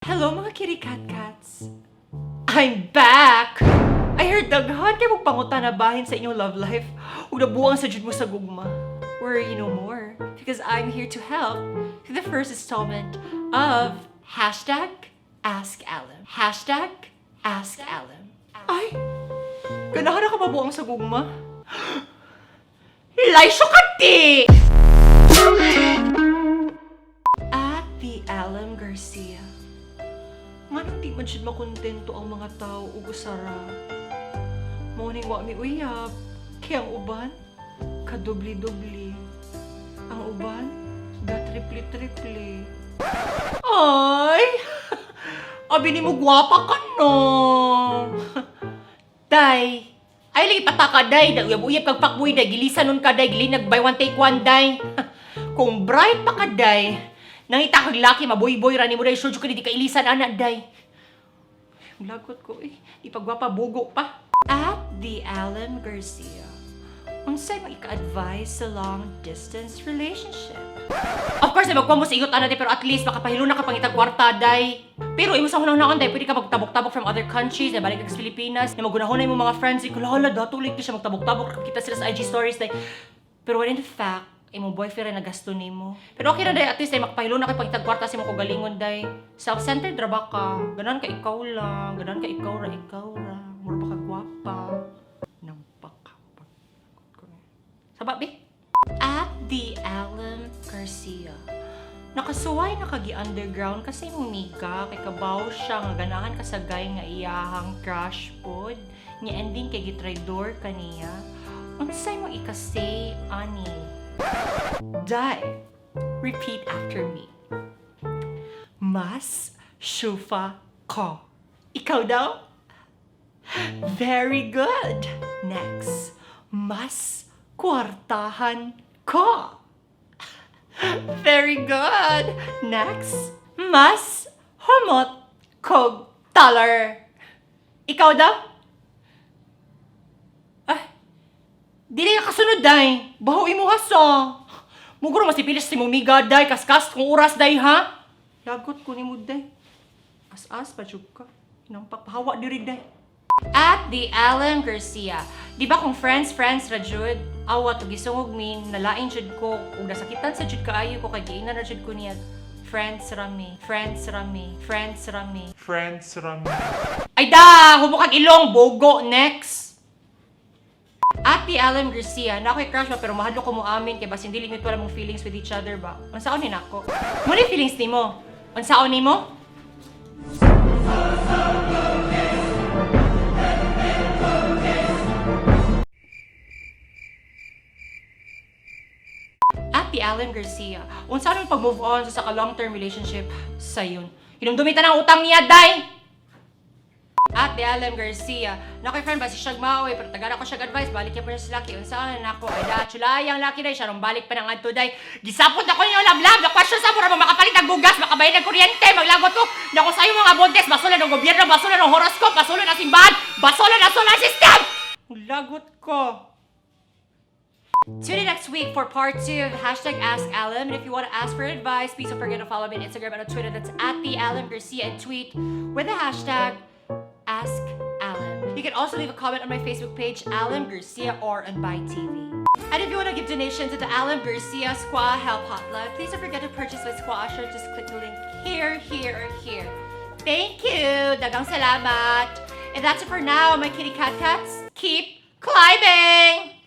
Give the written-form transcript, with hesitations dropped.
Hello, mga kitty cat cats! I'm back! I heard daghan kay mong pangutana bahin sa inyong love life ug nabuang sa jud mo sa gugma. Worry no more because I'm here to help to the first installment of #AskAlem. #AskAlem. Ay! Ganahan na ka mabuang sa gugma? Laisyo ka ti! @TheAlemGarcia. Nganong di man siya makontento ang mga tao ug usara? Mao ning wa mi uyab, kay ang uban, kadubli-dubli. Ang uban, ga tripli-tripli. Ay! Abi ni mo gwapa ka, no? Day! Ay, lagi pataka, day. Uyab-uyab kag fuckboy, day. Gilisan nun ka, day. Gilinag buy one take one, day. Kung bright pa ka, day. Nangita kag laki, maboy-boy ra nimo, day. Sure ka di ka ilisan ana, day. Lagot ko eh. Di pa gwapa, bugo pa. @TheAlemGarcia. Unsay mo ika-advise sa long distance relationship? Of course, magkuha mo sa igot ana, day, pero at least makapahilo na ka pangitag kwarta, day. Pero imo sa hunang-hunang, day, pwede ka magtabok-tabok from other countries, na balik ka sa Pilipinas, na magunahon na imong mga friends, ikaw, hala, dato like siya magtabok-tabok, kita sila sa IG stories, day. Pero when in fact, imong boyfriend na gasto nimo. Pero okay na, day, at least ay makapahilo na kay pangitag kwarta sa imong kaugalingon, day. Self-centered ra ba ka? Ganan ka ikaw lang, ganan ka ikaw ra, ikaw ra. Mura pa ka gwapa. Nampak ka. Saba, be? @TheAlemGarcia. Nakasuway na kagi underground kasi imong miga kay kabaw siya nga ganahan ka sa guy nga iyahang crush pod. Nya ending kay gitraydor kaniya. Unsay mo ika-say ani? Day. Repeat after me. Mas shufa ko. Ikaw daw? Very good. Next. Mas kwartahan ko. Very good. Next. Mas humot kog taller. Ikaw daw? Ay, dili ka kasunod, day. Baho imo hasa. Muguro masipilis si mong miga, day. Kaskas kung oras, day, ha? Lagot ko ni mo, day. As-as pa jud ka. Nampak pahawa diri, day. @TheAlemGarcia. Di ba kung friends, friends ra jud, awa to gisungog min, nalain jud ko, ug nasakitan sa jud kaayo ko kay giingnan ra jud ko niya. Friends rami, friends rami, friends rami. Friends rami. Ay da, humukag ilong, bogo, next. @TheAlemGarcia, na ako'y crush ba pero mahadlok ko mo amin kay basin dili mutual mong feelings with each other ba. Unsaon ni nako? Mo ni feelings nimo? Unsaon nimo? @TheAlemGarcia, unsa man pag-move on sa ka long-term relationship sayon? Hinumdumi ta ng utang niya, day! @TheAlemGarcia, na ako'y friend ba si siyag maoy, pero tagara ko siyag advice, balik niya pa siya sa laki. Unsa na ako? Ay da, chulayang laki, day, siya balik pa ng adto, day. Gisapot ako niyo lablab, na question sa mura mo makapalit ang bugas, makabayad ng kuryente, maglagot ko. Nako sayo mga buntis, basula ng gobyerno, basula ng horoscope, basula ng simbahan, basula ng solar system! Lagot ko. Tune in next week for part 2 of #AskAlem. And if you want to ask for advice, please don't forget to follow me on Instagram and on Twitter. That's @TheAlemGarcia and tweet with the #AskAlem. You can also leave a comment on my Facebook page, Alem Garcia, or on Bye TV. And if you want to give donations to the Alem Garcia Squaw Help Hotline, please don't forget to purchase my Squaw shirt. Just click the link here, here, or here. Thank you! Daghang salamat! And that's it for now, my kitty cat cats. Keep climbing!